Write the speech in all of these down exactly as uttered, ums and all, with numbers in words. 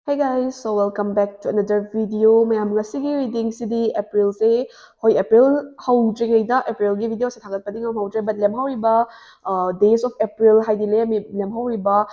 Hey guys, so welcome back to another video. ꯃꯌꯥꯝ, ꯉꯁꯤꯒꯤ readingꯁꯤꯗꯤ Aprilꯁꯦ, ꯍꯣꯏ, April ꯍꯧꯗ꯭ꯔꯤꯉꯩꯗ Aprilꯒꯤ videoꯁꯦ ꯊꯥꯒꯠꯄꯗꯤ ꯉꯝꯍꯧꯗ꯭ꯔꯦ, but ꯂꯦꯝꯍꯧꯔꯤꯕ days of April, ꯍꯥꯏꯗꯤ ꯂꯦꯝꯃꯤ ꯂꯦꯝꯍꯧꯔꯤꯕ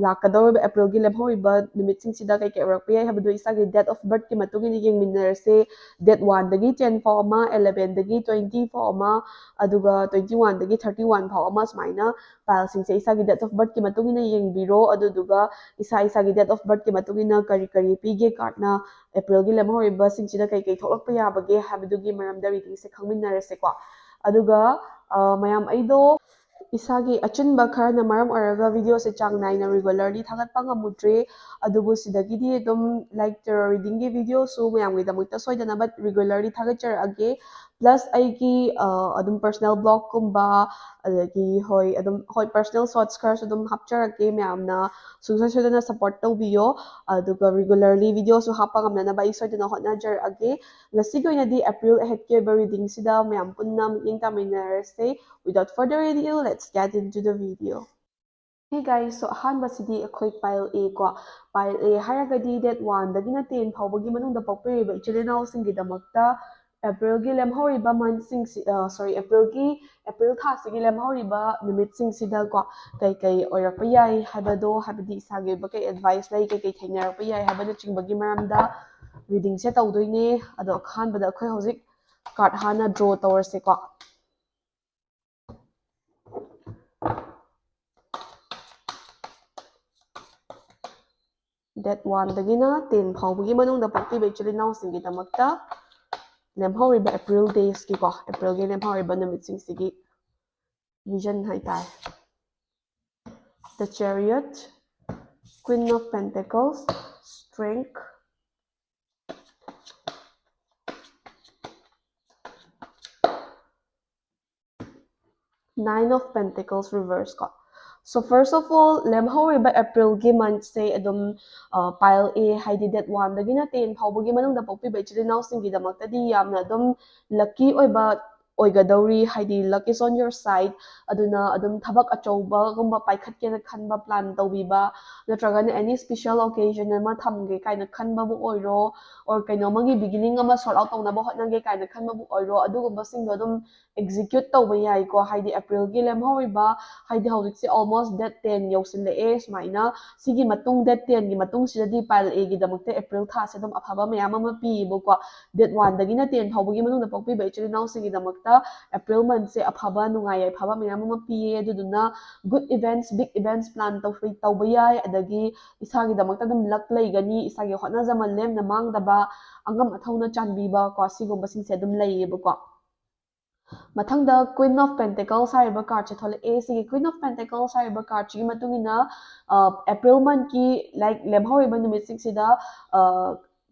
ꯂꯥꯛꯀꯗꯧꯔꯤꯕ Aprilꯒꯤ ꯂꯦꯝꯍꯧꯔꯤꯕ ꯅꯨꯃꯤꯠꯁꯤꯡꯁꯤꯗ ꯀꯩ ꯀꯩ ꯑꯣꯏꯔꯛꯄ ꯌꯥꯏ ꯍꯥꯏꯕꯗꯣ ꯏꯁꯥꯒꯤ date of birthꯀꯤ ꯃꯇꯨꯡ ꯏꯟꯅ ꯌꯦꯡꯃꯤꯟꯅꯔꯁꯦ꯫ Date oneꯗꯒꯤ ten ꯐꯥꯎ ꯑꯃ, elevenꯗꯒꯤ twenty ꯐꯥꯎ ꯑꯃ, ꯑꯗꯨꯒ twenty oneꯗꯒꯤ thirty one ꯐꯥꯎ ꯑꯃ, ꯁꯨꯃꯥꯏꯅ pileꯁꯤꯡꯁꯦ ꯏꯁꯥꯒꯤ date of birthꯀꯤ ꯃꯇꯨꯡ ꯏꯟꯅ ꯌꯦꯡꯕꯤꯔꯣ꯫ ꯑꯗꯨꯗꯨꯒ ꯏꯁꯥ ꯏꯁꯥꯒꯤ date of birthꯀꯤ ꯃꯇꯨꯡ ꯏꯟꯅ ꯀꯔꯤ ꯀꯔꯤ ꯄꯤꯒꯦ cardꯅ, Aprilꯒꯤ ꯂꯦꯝꯍꯧꯔꯤꯕꯁꯤꯡꯁꯤꯗ ꯀꯩ ꯀꯩ ꯊꯣꯛꯂꯛꯄ ꯌꯥꯕꯒꯦ ꯍꯥꯏꯕꯗꯨꯒꯤ ꯃꯔꯝꯗ readingꯁꯦ ꯈꯪꯃꯤꯟꯅꯔꯁꯦꯀꯣ꯫ ꯑꯗꯨꯒ ꯃꯌꯥꯝ, ꯑꯩꯗꯣ ꯏꯁꯥꯒꯤ ꯑꯆꯤꯟꯕ ꯈꯔꯅ ꯃꯔꯝ ꯑꯣꯏꯔꯒ videoꯁꯦ ꯆꯥꯡ ꯅꯥꯏꯅ regularly ꯊꯥꯒꯠꯄ ꯉꯝꯃꯨꯗ꯭ꯔꯦ꯫ ꯑꯗꯨꯕꯨ ꯁꯤꯗꯒꯤꯗꯤ ꯑꯗꯨꯝ, like, tarot readingꯒꯤ videoꯁꯨ ꯃꯌꯥꯝꯒꯤꯗꯃꯛꯇ ꯁꯣꯏꯗꯅꯕ regularly ꯊꯥꯒꯠꯆꯔꯛꯑꯒꯦ꯫ Plus ꯑꯩꯒꯤ ꯑꯗꯨꯝ personal blogꯀꯨꯝꯕ, ꯑꯗꯒꯤ, ꯍꯣꯏ, ꯑꯗꯨꯝ, ꯍꯣꯏ, personal thoughts ꯈꯔꯁꯨ ꯑꯗꯨꯝ ꯍꯥꯞꯆꯔꯛꯀꯦ꯫ ꯃꯌꯥꯝꯅ ꯁꯨꯡꯁꯣꯏ ꯁꯣꯏꯗꯅ support ꯇꯧꯕꯤꯌꯣ꯫ ꯑꯗꯨꯒ regularly videoꯁꯨ ꯍꯥꯞꯄ ꯉꯝꯅꯅꯕ ꯑꯩ ꯁꯣꯏꯗꯅ ꯍꯣꯠꯅꯖꯔꯛꯑꯒꯦ꯫ ꯉꯁꯤꯒꯤ ꯑꯣꯏꯅꯗꯤ April aheadꯀꯤ ꯑꯣꯏꯕ readingꯁꯤꯗ ꯃꯌꯥꯝ ꯄꯨꯟꯅ ꯃꯤꯠꯌꯦꯡ ꯇꯥꯃꯤꯟꯅꯔꯁꯦ꯫ Without further ado, let's get into the video. Hey guys, so ꯑꯍꯥꯟꯕꯁꯤꯗꯤ ꯑꯩꯈꯣꯏ pile A ꯀꯣ꯫ Pile A ꯍꯥꯏꯔꯒꯗꯤ date oneꯗꯒꯤꯅ ten ꯐꯥꯎꯕꯒꯤ ꯃꯅꯨꯡꯗ ꯄꯣꯛꯄꯤꯔꯤꯕ ꯏꯆꯤꯜ ꯏꯅꯥꯎꯁꯤꯡꯒꯤꯗꯃꯛꯇ Aprilꯒꯤ ꯂꯦꯝꯍꯧꯔꯤꯕ monthꯁꯤꯡꯁꯤ, sorry, Aprilꯒꯤ, April ꯊꯥꯁꯤꯒꯤ ꯂꯦꯝꯍꯧꯔꯤꯕ ꯅꯨꯃꯤꯠꯁꯤꯡꯁꯤꯗꯀꯣ, ꯀꯩ ꯀꯩ ꯑꯣꯏꯔꯛꯄ ꯌꯥꯏ ꯍꯥꯏꯕꯗꯣ, ꯍꯥꯏꯕꯗꯤ ꯏꯁꯥꯒꯤ ꯑꯣꯏꯕ ꯀꯩ advice ꯂꯩ, ꯀꯩ ꯀꯩ ꯊꯦꯡꯅꯔꯛꯄ ꯌꯥꯏ ꯍꯥꯏꯕꯅꯆꯤꯡꯕꯒꯤ ꯃꯔꯝꯗ readingꯁꯦ ꯇꯧꯗꯣꯏꯅꯦ꯫ ꯑꯗꯣ ꯑꯍꯥꯟꯕꯗ ꯑꯩꯈꯣꯏ ꯍꯧꯖꯤꯛ card ꯍꯥꯟꯅ draw ꯇꯧꯔꯁꯦꯀꯣ꯫ Date oneꯗꯒꯤꯅ ten ꯐꯥꯎꯕꯒꯤ ꯃꯅꯨꯡꯗ ꯄꯣꯛꯄꯤꯕ ꯏꯆꯤꯜ ꯏꯅꯥꯎꯁꯤꯡꯒꯤꯗꯃꯛꯇ ꯂꯦꯝꯍꯧꯔꯤꯕ April daysꯀꯤꯀꯣ, Aprilꯒꯤ ꯂꯦꯝꯍꯧꯔꯤꯕ ꯅꯨꯃꯤꯠꯁꯤꯡꯁꯤꯒꯤ vision ꯍꯥꯏꯇꯥꯔꯦ꯫ The Chariot, Queen of Pentacles, Strength, Nine of Pentacles reverse ꯀꯣ꯫ So first of all, ꯂꯦꯝꯍꯧꯔꯤꯕ Aprilꯒꯤ monthꯁꯦ ꯑꯗꯨꯝ, pile A, ꯍꯥꯏꯗꯤ date oneꯗꯒꯤꯅ ten ꯐꯥꯎꯕꯒꯤ ꯃꯅꯨꯡꯗ ꯄꯣꯛꯄꯤꯕ ꯏꯆꯤꯜ ꯏꯅꯥꯎꯁꯤꯡꯒꯤꯗꯃꯛꯇꯗꯤ ꯌꯥꯝꯅ ꯑꯗꯨꯝ lucky ꯑꯣꯏꯕ ꯑꯣꯏꯒꯗꯧꯔꯤ, ꯍꯥꯏꯗꯤ luck is on your side꯫ ꯑꯗꯨꯅ ꯑꯗꯨꯝ ꯊꯕꯛ ꯑꯆꯧꯕꯒꯨꯝꯕ ꯄꯥꯏꯈꯠꯀꯦꯅ ꯈꯟꯕ plan ꯇꯧꯕꯤꯕ, ꯅꯠꯇ꯭ꯔꯒꯅ any special occasion ꯑꯃ ꯊꯝꯒꯦ ꯀꯥꯏꯅ ꯈꯟꯕꯕꯨ ꯑꯣꯏꯔꯣ, or ꯀꯩꯅꯣꯝꯃꯒꯤ beginning ꯑꯃ sort out ꯇꯧꯅꯕ ꯍꯣꯠꯅꯒꯦ ꯀꯥꯏꯅ ꯈꯟꯕꯕꯨ ꯑꯣꯏꯔꯣ, ꯑꯗꯨꯒꯨꯝꯕꯁꯤꯡꯗꯣ ꯑꯗꯨꯝ execute ꯇꯧꯕ ꯌꯥꯏꯀꯣ꯫ ꯍꯥꯏꯗꯤ Aprilꯒꯤ ꯂꯦꯝꯍꯧꯔꯤꯕ, ꯍꯥꯏꯗꯤ ꯍꯧꯖꯤꯛꯁꯦ almost date ten ꯌꯧꯁꯤꯜꯂꯛꯑꯦ꯫ ꯁꯨꯃꯥꯏꯅ ꯁꯤꯒꯤ ꯃꯇꯨꯡ, date tenꯒꯤ ꯃꯇꯨꯡꯁꯤꯗꯗꯤ pile Aꯒꯤꯗꯃꯛꯇ April ꯊꯥꯁꯦ ꯑꯗꯨꯝ ꯑꯐꯕ ꯃꯌꯥꯝ ꯑꯃ ꯄꯤꯌꯦꯕꯀꯣ꯫ Date oneꯗꯒꯤꯅ ten ꯐꯥꯎꯕꯒꯤ ꯃꯅꯨꯡꯗ ꯄꯣꯛꯄꯤꯕ ꯏꯆꯤꯜ ꯏꯅꯥꯎꯁꯤꯡꯒꯤꯗꯃꯛꯇ April monthꯁꯦ ꯑꯐꯕ, ꯅꯨꯡꯉꯥꯏ ꯌꯥꯏꯐꯕ ꯃꯌꯥꯝ ꯑꯃ ꯄꯤꯌꯦ꯫ ꯑꯗꯨꯗꯨꯅ good events, big events plan ꯇꯧꯕ ꯌꯥꯏ꯫ ꯑꯗꯒꯤ ꯏꯁꯥꯒꯤꯗꯃꯛꯇ ꯑꯗꯨꯝ luck ꯂꯩꯒꯅꯤ, ꯏꯁꯥꯒꯤ ꯍꯣꯠꯅꯖꯃꯟ ꯂꯦꯝꯅ ꯃꯥꯡꯗꯕ, ꯑꯉꯝ ꯑꯊꯧꯅ ꯆꯥꯟꯕꯤꯕ ꯀꯣ, ꯁꯤꯒꯨꯝꯕꯁꯤꯡꯁꯦ ꯑꯗꯨꯝ ꯂꯩꯌꯦꯕꯀꯣ꯫ ꯃꯊꯪꯗ Queen of Pentacles ꯍꯥꯏꯔꯤꯕ cardꯁꯦ ꯊꯣꯛꯂꯛꯑꯦ꯫ ꯁꯤꯒꯤ Queen of Pentacles ꯍꯥꯏꯔꯤꯕ cardꯁꯤꯒꯤ ꯃꯇꯨꯡ ꯏꯟꯅ, ꯑ, April monthꯀꯤ, like, ꯂꯦꯝꯍꯧꯔꯤꯕ ꯅꯨꯃꯤꯠꯁꯤꯡꯁꯤꯗ, ꯑ,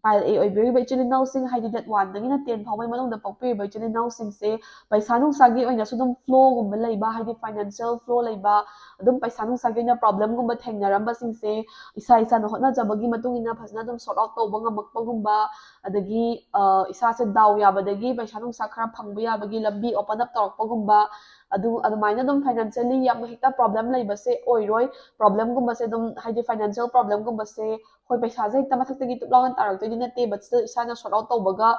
pile A ꯑꯣꯏꯕꯤꯔꯤꯕ ꯏꯆꯤꯜ ꯏꯅꯥꯎꯁꯤꯡ, ꯍꯥꯏꯗꯤ date oneꯗꯒꯤꯅ ten ꯐꯥꯎꯕꯒꯤ ꯃꯅꯨꯡꯗ ꯄꯣꯛꯄꯤꯔꯤꯕ ꯏꯆꯤꯜ ꯏꯅꯥꯎꯁꯤꯡꯁꯦ ꯄꯩꯁꯥ ꯅꯨꯡꯁꯥꯒꯤ ꯑꯣꯏꯅꯁꯨ ꯑꯗꯨꯝ flowꯒꯨꯝꯕ ꯂꯩꯕ, ꯍꯥꯏꯗꯤ financial flow ꯂꯩꯕ, ꯑꯗꯨꯝ ꯄꯩꯁꯥ ꯅꯨꯡꯁꯥꯒꯤ ꯑꯣꯏꯅ problemꯒꯨꯝꯕ ꯊꯦꯡꯅꯔꯝꯕꯁꯤꯡꯁꯦ ꯏꯁꯥ ꯏꯁꯥꯅ ꯍꯣꯠꯅꯖꯕꯒꯤ ꯃꯇꯨꯡ ꯏꯟꯅ ꯐꯖꯅ ꯑꯗꯨꯝ sort out ꯇꯧꯕ ꯉꯝꯃꯛꯄꯒꯨꯝꯕ, ꯑꯗꯒꯤ, ꯑ, ꯏꯁꯥꯁꯦ ꯗꯥꯎ ꯌꯥꯕꯗꯒꯤ ꯄꯩꯁꯥ ꯅꯨꯡꯁꯥ ꯈꯔ ꯐꯪꯕ ꯌꯥꯕꯒꯤ ꯂꯝꯕꯤ open up ꯇꯧꯔꯛꯄꯒꯨꯝꯕ, ꯑꯗꯨ, ꯑꯗꯨꯃꯥꯏꯅ ꯑꯗꯨꯝ financially ꯌꯥꯝꯅ ꯍꯦꯛꯇ problem ꯂꯩꯕꯁꯦ ꯑꯣꯏꯔꯣꯏ꯫ Problemꯒꯨꯝꯕꯁꯦ ꯑꯗꯨꯝ, ꯍꯥꯏꯗꯤ financial problemꯒꯨꯝꯕꯁꯦ, ꯍꯣꯏ, ꯄꯩꯁꯥꯁꯦ ꯍꯦꯛꯇ ꯃꯊꯛꯇꯒꯤ ꯇꯨꯞ ꯂꯥꯎꯅ ꯇꯥꯔꯛꯇꯣꯏꯗꯤ ꯅꯠꯇꯦ, but still ꯏꯁꯥꯅ sort out ꯇꯧꯕꯒ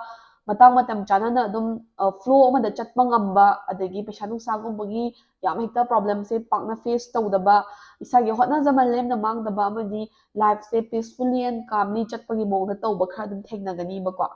ꯃꯇꯥꯡ ꯃꯇꯝ ꯆꯥꯅꯅ ꯑꯗꯨꯝ, ꯑ, flow ꯑꯃꯗ ꯆꯠꯄ ꯉꯝꯕ, ꯑꯗꯒꯤ ꯄꯩꯁꯥ ꯅꯨꯡꯁꯥꯒꯨꯝꯕꯒꯤ ꯌꯥꯝ ꯍꯦꯛꯇ problemꯁꯦ ꯄꯥꯛꯅ face ꯇꯧꯗꯕ, ꯏꯁꯥꯒꯤ ꯍꯣꯠꯅꯖꯃꯟ ꯂꯦꯝꯅ ꯃꯥꯡꯗꯕ ꯑꯃꯗꯤ lifeꯁꯦ peacefully and calmly ꯆꯠꯄꯒꯤ ꯃꯑꯣꯡꯗ ꯇꯧꯕ ꯈꯔ ꯑꯗꯨꯝ ꯊꯦꯡꯅꯒꯅꯤꯕꯀꯣ꯫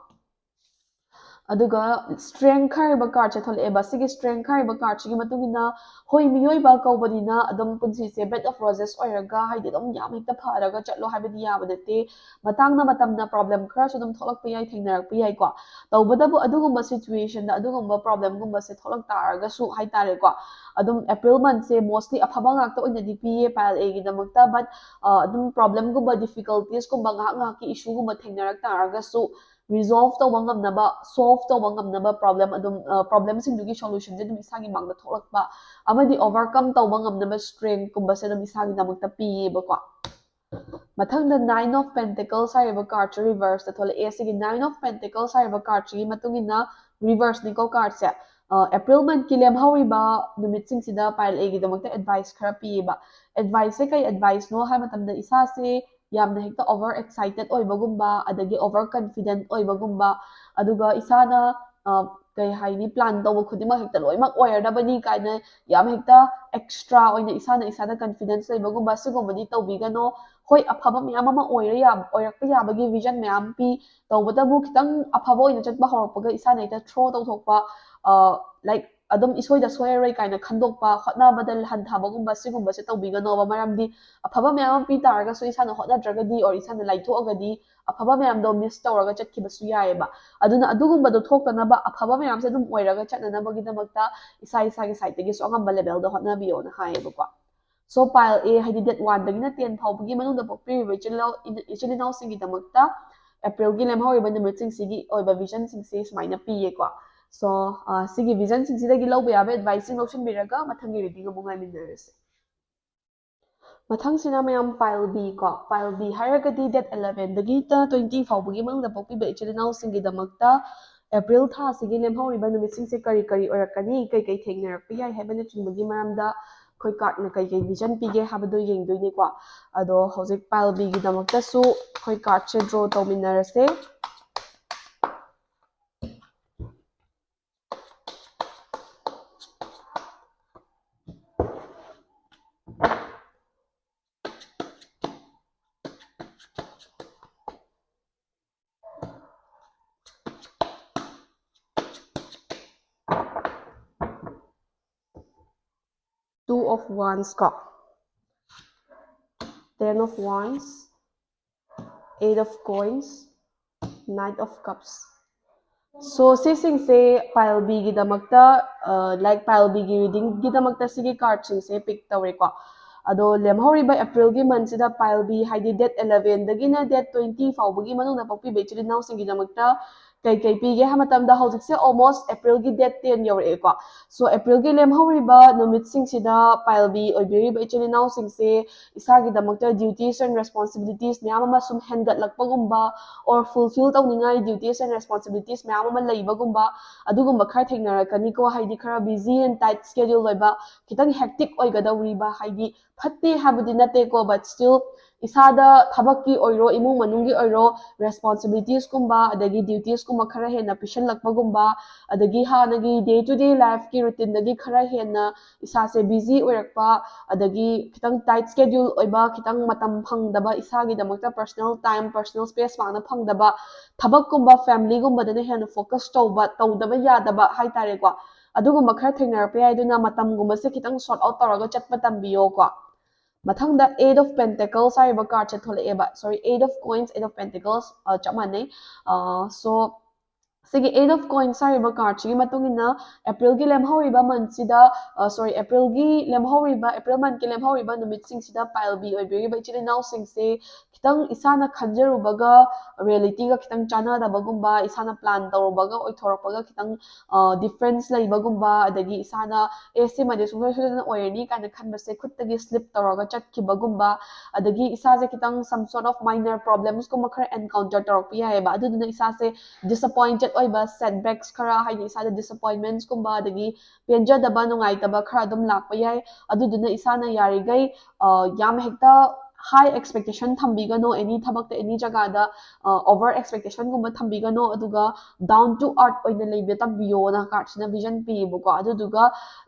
ꯑꯗꯨꯒ Strength ꯍꯥꯏꯔꯤꯕ cardꯁꯦ ꯊꯣꯛꯂꯛꯑꯦꯕ꯫ ꯁꯤꯒꯤ Strength ꯍꯥꯏꯔꯤꯕ cardꯁꯤꯒꯤ ꯃꯇꯨꯡ ꯏꯟꯅ, ꯍꯣꯏ, ꯃꯤꯑꯣꯏꯕ ꯀꯧꯕꯅꯤꯅ ꯑꯗꯨꯝ ꯄꯨꯟꯁꯤꯁꯦ bed of roses ꯑꯣꯏꯔꯒ, ꯍꯥꯏꯗꯤ, ꯑꯗꯨꯝ ꯌꯥꯝ ꯍꯦꯛꯇ ꯐꯔꯒ ꯆꯠꯂꯣ ꯍꯥꯏꯕꯗꯤ ꯌꯥꯕ ꯅꯠꯇꯦ꯫ ꯃꯇꯥꯡꯅ ꯃꯇꯝꯅ problem ꯈꯔꯁꯨ ꯑꯗꯨꯝ ꯊꯣꯛꯂꯛꯄ ꯌꯥꯏ, ꯊꯦꯡꯅꯔꯛꯄ ꯌꯥꯏꯀꯣ꯫ ꯇꯧꯕꯇꯕꯨ ꯑꯗꯨꯒꯨꯝꯕ situationꯗ, ꯑꯗꯨꯒꯨꯝꯕ problemꯒꯨꯝꯕꯁꯦ ꯊꯣꯛꯂꯛ ꯇꯥꯔꯒꯁꯨ ꯍꯥꯏꯇꯥꯔꯦꯀꯣ, ꯑꯗꯨꯝ April monthꯁꯦ mostly ꯑꯐꯕ ꯉꯥꯛꯇ ꯑꯣꯏꯅꯗꯤ ꯄꯤꯌꯦ pile Aꯒꯤꯗꯃꯛꯇ, but, ꯑ, ꯑꯗꯨꯝ problemꯒꯨꯝꯕ, difficultiesꯀꯨꯝꯕ, ꯉꯥꯏꯍꯥꯛ ꯉꯥꯏꯍꯥꯛꯀꯤ issueꯒꯨꯝꯕ ꯊꯦꯡꯅꯔꯛ ꯇꯥꯔꯒꯁꯨ, resolve ꯇꯧꯕ ꯉꯝꯅꯕ, solve ꯇꯧꯕ ꯉꯝꯅꯕ, problem ꯑꯗꯨꯝ, ꯑ, problemꯁꯤꯡꯗꯨꯒꯤ solutionꯁꯦ ꯑꯗꯨꯝ ꯏꯁꯥꯒꯤ ꯃꯥꯡꯗ ꯊꯣꯛꯂꯛꯄ ꯑꯃꯗꯤ overcome ꯇꯧꯕ ꯉꯝꯅꯕ strengthꯀꯨꯝꯕꯁꯦ ꯑꯗꯨꯝ ꯏꯁꯥꯒꯤꯗꯃꯛꯇ ꯄꯤꯌꯦꯕꯀꯣ꯫ ꯃꯊꯪꯗ Nine of Pentacles ꯍꯥꯏꯔꯤꯕ cardꯁꯦ reverseꯇ ꯊꯣꯛꯂꯛꯑꯦ꯫ ꯁꯤꯒꯤ Nine of Pentacles ꯍꯥꯏꯔꯤꯕ cardꯁꯤꯒꯤ ꯃꯇꯨꯡ ꯏꯟꯅ reverseꯅꯤꯀꯣ cardꯁꯦ꯫ ꯑꯦꯄ꯭ꯔꯤꯜ ꯃꯟꯠꯀꯤ ꯂꯦꯝꯍꯧꯔꯤꯕ ꯅꯨꯃꯤꯠꯁꯤꯡꯁꯤꯗ ꯄꯥꯏꯜ ꯑꯦꯒꯤꯗꯃꯛꯇ ꯑꯦꯗꯚꯥꯏꯁ ꯈꯔ ꯄꯤꯌꯦꯕ꯫ ꯑꯦꯗꯚꯥꯏꯁꯁꯦ ꯀꯩ ꯑꯦꯗꯚꯥꯏꯁꯅꯣ ꯍꯥꯏꯕ ꯃꯇꯝꯗ, ꯏꯁꯥꯁꯦ ꯌꯥꯝꯅ ꯍꯦꯛꯇ ꯑꯣꯚꯔ ꯑꯦꯛꯁꯥꯏꯇꯦꯠ ꯑꯣꯏꯕꯒꯨꯝꯕ, ꯑꯗꯒꯤ ꯑꯣꯚꯔ ꯀꯟꯐꯤꯗꯦꯟꯠ ꯑꯣꯏꯕꯒꯨꯝꯕ, ꯑꯗꯨꯒ ꯏꯁꯥꯅ ꯀꯩ ꯍꯥꯏꯅꯤ, ꯄ꯭ꯂꯥꯟ ꯇꯧꯕ ꯈꯨꯗꯤꯡꯃꯛ ꯍꯦꯛꯇ ꯂꯣꯏꯅꯃꯛ ꯑꯣꯏꯔꯗꯕꯅꯤ ꯀꯥꯏꯅ ꯌꯥꯝ ꯍꯦꯛꯇ ꯑꯦꯛꯁꯇ꯭ꯔꯥ ꯑꯣꯏꯅ ꯏꯁꯥꯅ ꯏꯁꯥꯗ ꯀꯟꯐꯤꯗꯦꯟꯁ ꯂꯩꯕꯒꯨꯝꯕ, ꯁꯤꯒꯨꯝꯕꯗꯤ ꯇꯧꯕꯤꯒꯅꯣ꯫ ꯍꯣꯏ, ꯑꯐꯕ ꯃꯌꯥꯝ ꯑꯃ ꯑꯣꯏꯔ ꯌꯥꯕ, ꯑꯣꯏꯔꯛꯄ ꯌꯥꯕꯒꯤ ꯚꯤꯖꯟ ꯃꯌꯥꯝ ꯄꯤ, ꯇꯧꯕꯇꯕꯨ ꯈꯤꯇꯪ ꯑꯐꯕ ꯑꯣꯏꯅ ꯆꯠꯄ ꯍꯧꯔꯛꯄꯒ ꯏꯁꯥꯅ ꯍꯦꯛꯇ ꯊ꯭ꯔꯣ ꯇꯧꯊꯣꯛꯄ, ꯂꯥꯏꯛ ꯑꯗꯨꯝ ꯏꯁꯣꯏꯗ ꯁꯣꯏꯔꯔꯣꯏ ꯀꯥꯏꯅ ꯈꯟꯗꯣꯛꯄ, ꯍꯣꯠꯅꯕꯗ ꯍꯟꯊꯕꯒꯨꯝꯕ, ꯁꯤꯒꯨꯝꯕꯁꯦ ꯇꯧꯕꯤꯒꯅꯣꯕ꯫ ꯃꯔꯝꯗꯤ ꯑꯐꯕ ꯃꯌꯥꯝ ꯑꯃ ꯄꯤ ꯇꯥꯔꯒꯁꯨ ꯏꯁꯥꯅ ꯍꯣꯠꯅꯗ꯭ꯔꯒꯗꯤ ꯑꯣꯔ ꯏꯁꯥꯅ ꯂꯥꯏꯊꯣꯛꯑꯒꯗꯤ ꯑꯐꯕ ꯃꯌꯥꯝꯗꯣ ꯃꯤꯁ ꯇꯧꯔꯒ ꯆꯠꯈꯤꯕꯁꯨ ꯌꯥꯏꯑꯕ꯫ ꯑꯗꯨꯅ ꯑꯗꯨꯒꯨꯝꯕꯗꯣ ꯊꯣꯛꯇꯅꯕ, ꯑꯐꯕ ꯃꯌꯥꯝꯁꯦ ꯑꯗꯨꯝ ꯑꯣꯏꯔꯒ ꯆꯠꯅꯅꯕꯒꯤꯗꯃꯛꯇ ꯏꯁꯥ ꯏꯁꯥꯒꯤ ꯁꯥꯏꯠꯇꯒꯤꯁꯨ ꯑꯉꯝꯕ ꯂꯦꯚꯦꯜꯗ ꯍꯣꯠꯅꯕꯤꯌꯣꯅ ꯍꯥꯏꯌꯦꯕꯀꯣ꯫ ꯁꯣ ꯄꯥꯏꯜ ꯑꯦ, ꯍꯥꯏꯗꯤ ꯗꯦꯠ ꯋꯥꯟꯗꯒꯤꯅ ꯇꯦꯟ ꯐꯥꯎꯕꯒꯤ ꯃꯅꯨꯡꯗ ꯄꯣꯛꯄꯤꯔꯤꯕ ꯏꯆꯤꯜ ꯏꯅꯥꯎ, ꯏꯆꯤꯜ ꯏꯅꯥꯎꯁꯤꯡꯒꯤꯗꯃꯛꯇ ꯑꯦꯄ꯭ꯔꯤꯜꯒꯤ ꯂꯦꯝꯍꯧꯔꯤꯕ ꯅꯨꯃꯤꯠꯁꯤꯡꯁꯤꯒꯤ ꯑꯣꯏꯕ ꯚꯤꯖꯟꯁꯤꯡꯁꯤ ꯁꯨꯃꯥꯏꯅ ꯄꯤꯌꯦꯀꯣ꯫ ꯁꯣ ꯁꯤꯒꯤ ꯚꯤꯖꯟꯁꯤꯡꯁꯤꯗꯒꯤ ꯂꯧꯕ ꯌꯥꯕ ꯑꯦꯗꯚꯥꯏꯁꯁꯤꯡ ꯂꯧꯁꯤꯟꯕꯤꯔꯒ ꯃꯊꯪꯒꯤ ꯔꯤꯗꯤꯡ ꯑꯃꯨꯛ ꯉꯥꯏꯃꯤꯟꯅꯔꯁꯦ꯫ ꯃꯊꯪꯁꯤꯅ ꯃꯌꯥꯝ ꯄꯥꯏꯜ ꯕꯤ ꯀꯣ꯫ ꯄꯥꯏꯜ ꯕꯤ ꯍꯥꯏꯔꯒꯗꯤ ꯗꯦꯠ ꯑꯦꯂꯚꯦꯟꯗꯒꯤꯅ ꯇ꯭ꯋꯦꯟꯇꯤ ꯐꯥꯎꯕꯒꯤ ꯃꯅꯨꯡꯗ ꯄꯣꯛꯄꯤꯕ ꯏꯆꯤꯜ ꯏꯅꯥꯎꯁꯤꯡꯒꯤꯗꯃꯛꯇ ꯑꯦꯄ꯭ꯔꯤꯜ ꯊꯥꯁꯤꯒꯤ ꯂꯦꯝꯍꯧꯔꯤꯕ ꯅꯨꯃꯤꯠꯁꯤꯡꯁꯦ ꯀꯔꯤ ꯀꯔꯤ ꯑꯣꯏꯔꯛꯀꯅꯤ, ꯀꯩ ꯀꯩ ꯊꯦꯡꯅꯔꯛꯄ ꯌꯥꯏ ꯍꯥꯏꯕꯅꯆꯤꯡꯕꯒꯤ ꯃꯔꯝꯗ ꯑꯩꯈꯣꯏ ꯀꯥꯔꯠꯅ ꯀꯩ ꯀꯩ ꯚꯤꯖꯟ ꯄꯤꯒꯦ ꯍꯥꯏꯕꯗꯣ ꯌꯦꯡꯗꯣꯏꯅꯤꯀꯣ꯫ ꯑꯗꯣ ꯍꯧꯖꯤꯛ ꯄꯥꯏꯜ ꯕꯤꯒꯤꯗꯃꯛꯇꯁꯨ ꯑꯩꯈꯣꯏ ꯀꯥꯔꯠꯁꯦ ꯗ꯭ꯔꯣ ꯇꯧꯃꯤꯟꯅꯔꯁꯦ꯫ Two of Wands ꯀꯣ, Ten of Wands, Eight of Coins, Knight of Cups. ꯁꯣ ꯁꯤꯁꯤꯡꯁꯦ ꯄꯥꯏꯜ ꯕꯤꯒꯤꯗꯃꯛꯇ, ꯂꯥꯏꯛ ꯄꯥꯏꯜ ꯕꯤꯒꯤ ꯔꯤꯗꯤꯡꯒꯤꯗꯃꯛꯇ ꯁꯤꯒꯤ ꯀꯥꯔꯠꯁꯤꯡꯁꯦ ꯄꯤꯛ ꯇꯧꯔꯦꯀꯣ꯫ ꯑꯗꯣ ꯂꯦꯝꯍꯧꯔꯤꯕ ꯑꯦꯄ꯭ꯔꯤꯜꯒꯤ ꯃꯟꯠꯁꯤꯗ ꯄꯥꯏꯜ ꯕꯤ, ꯍꯥꯏꯗꯤ ꯗꯦꯠ ꯑꯦꯂꯚꯦꯟꯗꯒꯤꯅ ꯗꯦꯠ ꯇ꯭ꯋꯦꯟꯇꯤ ꯐꯥꯎꯕꯒꯤ ꯃꯅꯨꯡꯗ ꯄꯣꯛꯄꯤꯕ ꯏꯆꯤꯜ ꯏꯅꯥꯎꯁꯤꯡꯒꯤꯗꯃꯛꯇ ꯀꯩꯀꯩ ꯄꯤꯒꯦ ꯍꯥꯏꯕ ꯃꯇꯝꯗ, ꯍꯧꯖꯤꯛꯁꯦ almost April ꯒꯤ date ten ꯌꯧꯔꯛꯑꯦꯀꯣ꯫ So April ꯒꯤ ꯂꯦꯝꯍꯧꯔꯤꯕ ꯅꯨꯃꯤꯠꯁꯤꯡꯁꯤꯗ ꯄꯥꯏꯜꯕꯤ ꯑꯣꯏꯕꯤꯔꯤꯕ ꯏꯆꯤꯜ ꯏꯅꯥꯎꯁꯤꯡꯁꯦ ꯏꯁꯥꯒꯤꯗꯃꯛꯇ duties and responsibilities ꯃꯌꯥꯝ ꯑꯃ ꯁꯨꯝ ꯍꯦꯟꯒꯠꯂꯛꯄꯒꯨꯝꯕ, or fulfill ꯇꯧꯅꯤꯡꯉꯥꯏ duties and responsibilities ꯃꯌꯥꯝ ꯑꯃ ꯂꯩꯕꯒꯨꯝꯕ, ꯑꯗꯨꯒꯨꯝꯕ ꯈꯔ ꯊꯦꯡꯅꯔꯛꯀꯅꯤꯀꯣ꯫ ꯍꯥꯏꯗꯤ ꯈꯔ busy and tight schedule ꯑꯣꯏꯕ, ꯈꯤꯇꯪ hectic ꯑꯣꯏꯒꯗꯧꯔꯤꯕ, ꯍꯥꯏꯗꯤ ꯐꯠꯇꯦ ꯍꯥꯏꯕꯗꯤ ꯅꯠꯇꯦꯀꯣ, but still ꯏꯁꯥꯗ ꯊꯕꯛꯀꯤ ꯑꯣꯏꯔꯣ, ꯏꯃꯨꯡ ꯃꯅꯨꯡꯒꯤ ꯑꯣꯏꯔꯣ, responsibilities ꯀꯨꯝꯕ, ꯑꯗꯒꯤ duties ꯀꯨꯝꯕ ꯈꯔ ꯍꯦꯟꯅ ꯄꯤꯁꯜꯂꯛꯄꯒꯨꯝꯕ, ꯑꯗꯒꯤ ꯍꯥꯟꯅꯒꯤ day to day life ꯀꯤ routine ꯗꯒꯤ ꯈꯔ ꯍꯦꯟꯅ ꯏꯁꯥꯁꯦ busy ꯑꯣꯏꯔꯛꯄ, ꯑꯗꯒꯤ ꯈꯤꯇꯪ tight schedule ꯑꯣꯏꯕ, ꯈꯤꯇꯪ ꯃꯇꯝ ꯐꯪꯗꯕ, ꯏꯁꯥꯒꯤꯗꯃꯛꯇ personal time, personal space ꯄꯥꯛꯅ ꯐꯪꯗꯕ, ꯊꯕꯛꯀꯨꯝꯕ, family ꯒꯨꯝꯕꯗꯅ ꯍꯦꯟꯅ focus ꯇꯧꯕ, ꯇꯧꯗꯕ ꯌꯥꯗꯕ ꯍꯥꯏꯇꯥꯔꯦꯀꯣ, ꯑꯗꯨꯒꯨꯝꯕ ꯈꯔ ꯊꯦꯡꯅꯔꯛꯄ ꯌꯥꯏ꯫ ꯑꯗꯨꯅ ꯃꯇꯝꯒꯨꯝꯕꯁꯦ ꯈꯤꯇꯪ sort out ꯇꯧꯔꯒ ꯆꯠꯄ ꯇꯝꯕꯤꯌꯣꯀꯣ꯫ ꯃꯊꯪꯗ Eight of Pentacles ꯍꯥꯏꯔꯤꯕ card say ꯊꯣꯛꯂꯛꯑꯦꯕ꯫ Sorry, Eight of Coins, Eight of Pentacles, ꯑ, ꯆꯞ ꯃꯥꯟꯅꯩ꯫ ꯑ, so, ꯁꯤꯒꯤ Eight of Coins ꯍꯥꯏꯔꯤꯕ card ꯁꯤꯒꯤ ꯃꯇꯨꯡ ꯏꯟꯅ April ꯒꯤ ꯂꯦꯝꯍꯧꯔꯤꯕ month ꯁꯤꯗ, ꯑ, sorry, April ꯒꯤ ꯂꯦꯝꯍꯧꯔꯤꯕ, April month ꯀꯤ ꯂꯦꯝꯍꯧꯔꯤꯕ ꯅꯨꯃꯤꯠꯁꯤꯡꯁꯤꯗ ꯄꯥꯏꯜꯕꯤ ꯑꯣꯏꯕꯤꯔꯤꯕ ꯏꯆꯤꯜ ꯏꯅꯥꯎꯁꯤꯡꯁꯦ ꯈꯤꯇꯪ ꯏꯁꯥꯅ ꯈꯟꯖꯔꯨꯕꯒ reality ꯒ ꯈꯤꯇꯪ ꯆꯥꯟꯅꯗꯕꯒꯨꯝꯕ, ꯏꯁꯥꯅ plan ꯇꯧꯔꯨꯕꯒ ꯑꯣꯏꯊꯣꯔꯛꯄꯒ ꯈꯤꯇꯪ, ꯑ, difference ꯂꯩꯕꯒꯨꯝꯕ, ꯑꯗꯒꯤ ꯏꯁꯥꯅ, "ꯑꯦ, ꯁꯤꯃꯗꯤ ꯁꯨꯡꯁꯣꯏ ꯁꯣꯏꯗꯅ ꯑꯣꯏꯔꯅꯤ" ꯀꯥꯏꯅ ꯈꯟꯕꯁꯦ ꯈꯨꯠꯇꯒꯤ slip ꯇꯧꯔꯒ ꯆꯠꯈꯤꯕꯒꯨꯝꯕ, ꯑꯗꯒꯤ ꯏꯁꯥꯁꯦ ꯈꯤꯇꯪ some sort of minor problems ꯀꯨꯝꯕ ꯈꯔ encounter ꯇꯧꯔꯛꯄ ꯌꯥꯏꯑꯕ꯫ ꯑꯗꯨꯗꯨꯅ ꯏꯁꯥꯁꯦ disappointed ꯑꯣꯏꯕ, setbacks ꯈꯔ, ꯍꯥꯏꯗꯤ ꯏꯁꯥꯗ disappointments ꯀꯨꯝꯕ, ꯑꯗꯒꯤ ꯄꯦꯟꯖꯗꯕ, ꯅꯨꯡꯉꯥꯏꯇꯕ ꯈꯔ ꯑꯗꯨꯝ ꯂꯥꯛꯄ ꯌꯥꯏ꯫ ꯑꯗꯨꯗꯨꯅ ꯏꯁꯥꯅ ꯌꯥꯔꯤꯈꯩ, ꯑ, ꯌꯥꯝ ꯍꯦꯛꯇ high expectation ꯊꯝꯕꯤꯒꯅꯣ, any ꯊꯕꯛꯇ, any ꯖꯒꯥꯗ, ꯑ, over expectation ꯒꯨꯝꯕ ꯊꯝꯕꯤꯒꯅꯣ, ꯑꯗꯨꯒ down to earth ꯑꯣꯏꯅ ꯂꯩꯕ ꯇꯝꯕꯤꯌꯣꯅ card ꯁꯤꯅ vision ꯄꯤꯌꯦꯕꯀꯣ꯫ ꯑꯗꯨꯗꯨꯒ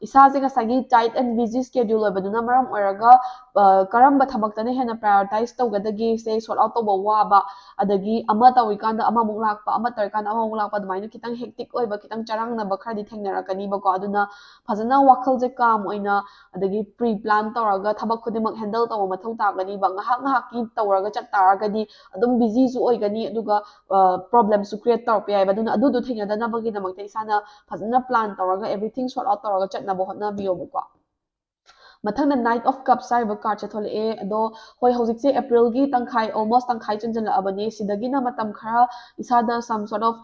ꯏꯁꯥꯁꯦ ꯉꯁꯥꯏꯒꯤ tight and busy schedule ꯑꯣꯏꯕꯗꯨꯅ ꯃꯔꯝ ꯑꯣꯏꯔꯒ, ꯑ, ꯀꯔꯝꯕ ꯊꯕꯛꯇꯅ ꯍꯦꯟꯅ prioritize ꯇꯧꯒꯗꯒꯦꯁꯦ sort out ꯇꯧꯕ ꯋꯥꯕ, ꯑꯗꯒꯤ ꯑꯃ ꯇꯧꯔꯤꯀꯥꯟꯗ ꯑꯃꯃꯨꯛ ꯂꯥꯛꯄ, ꯑꯃ ꯇꯧꯔꯤꯀꯥꯟꯗ ꯑꯃꯃꯨꯛ ꯂꯥꯛꯄ, ꯑꯗꯨꯃꯥꯏꯅ ꯈꯤꯇꯪ hectic ꯑꯣꯏꯕ, ꯈꯤꯇꯪ ꯆꯔꯥꯡꯅꯕ ꯈꯔꯗꯤ ꯊꯦꯡꯅꯔꯛꯀꯅꯤꯕꯀꯣ꯫ ꯑꯗꯨꯅ ꯐꯖꯅ ꯋꯥꯈꯜꯁꯦ calm ꯑꯣꯏꯅ, ꯑꯗꯒꯤ pre plan ꯇꯧꯔꯒ ꯊꯕꯛ ꯈꯨꯗꯤꯡꯃꯛ handle ꯇꯧꯕ ꯃꯊꯧ ꯇꯥꯒꯅꯤꯕ꯫ ꯉꯥꯏꯍꯥꯛ ꯉꯥꯏꯍꯥꯛꯀꯤ ꯇꯧꯔꯒ ꯆꯠ ꯇꯥꯔꯒꯗꯤ ꯑꯗꯨꯝ busy ꯁꯨ ꯑꯣꯏꯒꯅꯤ, ꯑꯗꯨꯒ, ꯑ, problem ꯁꯨ create ꯇꯧꯔꯛꯄ ꯌꯥꯏꯕ꯫ ꯑꯗꯨꯅ ꯑꯗꯨꯗꯣ ꯊꯦꯡꯅꯗꯅꯕꯒꯤꯗꯃꯛꯇ ꯏꯁꯥꯅ ꯐꯖꯅ plan ꯇꯧꯔꯒ, everything sort out ꯇꯧꯔꯒ ꯆꯠꯅꯕ ꯍꯣꯠꯅꯕꯤꯌꯣꯕꯀꯣ꯫ ꯃꯊꯪꯗ Knight of Cups ꯍꯥꯏꯔꯤꯕ cardꯁꯦ ꯊꯣꯛꯂꯛꯑꯦ꯫ ꯑꯗꯣ ꯍꯣꯏ, ꯍꯧꯖꯤꯛꯁꯦ Aprilꯒꯤ ꯇꯪꯈꯥꯏ, almost ꯇꯪꯈꯥꯏ ꯆꯟꯁꯤꯜꯂꯛꯑꯕꯅꯤ꯫ ꯁꯤꯗꯒꯤꯅ ꯃꯇꯝ ꯈꯔ ꯏꯁꯥꯗ some sort of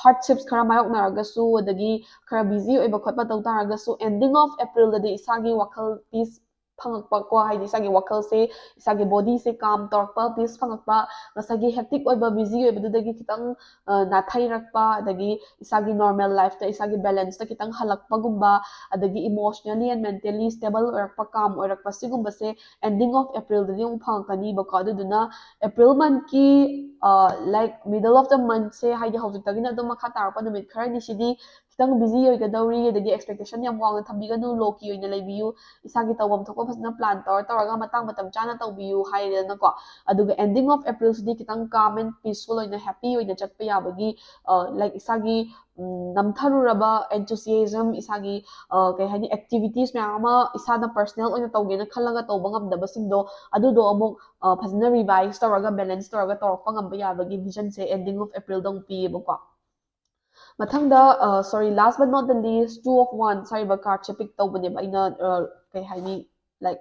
hardships ꯈꯔ ꯃꯥꯌꯣꯛꯅꯔꯒꯁꯨ, ꯑꯗꯒꯤ ꯈꯔ busy ꯑꯣꯏꯕ ꯈꯣꯠꯄ ꯇꯧ ꯇꯥꯔꯒꯁꯨ, ending of Aprilꯗꯗꯤ ꯏꯁꯥꯒꯤ ꯋꯥꯈꯜ peace ꯐꯪꯉꯛꯄ ꯀꯣ, ꯍꯥꯏꯗꯤ ꯏꯁꯥꯒꯤ ꯋꯥꯈꯜꯁꯦ, ꯏꯁꯥꯒꯤ bodyꯁꯦ calm ꯇꯧꯔꯛꯄ, peace ꯐꯪꯉꯛꯄ, ꯉꯁꯥꯏꯒꯤ hectic ꯑꯣꯏꯕ, busy ꯑꯣꯏꯕꯗꯨꯗꯒꯤ ꯈꯤꯇꯪ ꯅꯥꯊꯩꯔꯛꯄ, ꯑꯗꯒꯤ ꯏꯁꯥꯒꯤ normal lifeꯇ, ꯏꯁꯥꯒꯤ balanceꯇ ꯈꯤꯇꯪ ꯍꯜꯂꯛꯄꯒꯨꯝꯕ, ꯑꯗꯒꯤ emotionally and mentally stable ꯑꯣꯏꯔꯛꯄ, calm ꯑꯣꯏꯔꯛꯄ, ꯁꯤꯒꯨꯝꯕꯁꯦ ending of Aprilꯗꯗꯤ ꯑꯃꯨꯛ ꯐꯪꯉꯛꯀꯅꯤꯕꯀꯣ꯫ ꯑꯗꯨꯗꯨꯅ April monthꯀꯤ, like, middle of the monthꯁꯦ, ꯍꯥꯏꯗꯤ ꯍꯧꯖꯤꯛꯇꯒꯤꯅ ꯑꯗꯨꯝ ꯃꯈꯥ ꯇꯥꯔꯛꯄ ꯅꯨꯃꯤꯠ ꯈꯔꯅꯤꯁꯤꯗꯤ ꯈꯤꯇꯪ busy ꯑꯣꯏꯒꯗꯧꯔꯤ, ꯑꯗꯒꯤ expectation ꯌꯥꯝ ꯋꯥꯡꯅ ꯊꯝꯕꯤꯒꯅꯨ, low key ꯑꯣꯏꯅ ꯂꯩꯕꯤꯌꯨ, ꯏꯁꯥꯒꯤ ꯇꯧꯐꯝ ꯊꯣꯛꯄ ꯐꯖꯅ plan ꯇꯧꯔ ꯇꯧꯔꯒ ꯃꯇꯥꯡ ꯃꯇꯝ ꯆꯥꯅ ꯇꯧꯕꯤꯌꯨ ꯍꯥꯏꯔꯦꯗꯅꯀꯣ꯫ ꯑꯗꯨꯒ ending of Aprilꯁꯤꯗꯤ ꯈꯤꯇꯪ calm and peaceful ꯑꯣꯏꯅ, happy ꯑꯣꯏꯅ ꯆꯠꯄ ꯌꯥꯕꯒꯤ, like, ꯏꯁꯥꯒꯤ ꯅꯝꯊꯔꯨꯔꯕ enthusiasm, ꯏꯁꯥꯒꯤ ꯀꯩ ꯍꯥꯏꯅꯤ, activities ꯃꯌꯥꯝ ꯑꯃ ꯏꯁꯥꯅ personal ꯑꯣꯏꯅ ꯇꯧꯒꯦꯅ ꯈꯜꯂꯒ ꯇꯧꯕ ꯉꯝꯗꯕꯁꯤꯡꯗꯣ, ꯑꯗꯨꯗꯣ ꯑꯃꯨꯛ ꯐꯖꯅ revise ꯇꯧꯔꯒ, balance ꯇꯧꯔꯒ ꯇꯧꯔꯛꯄ ꯉꯝꯕ ꯌꯥꯕꯒꯤ visionꯁꯦ ending of Aprilꯗ ꯑꯃꯨꯛ ꯄꯤꯌꯦꯕꯀꯣ꯫ ꯃꯊꯪꯗ, sorry, last but not the least, Two of Wands ꯍꯥꯏꯔꯤꯕ cardꯁꯦ pick ꯇꯧꯕꯅꯦꯕ ꯑꯩꯅ, ꯀꯩ ꯍꯥꯏꯅꯤ, like,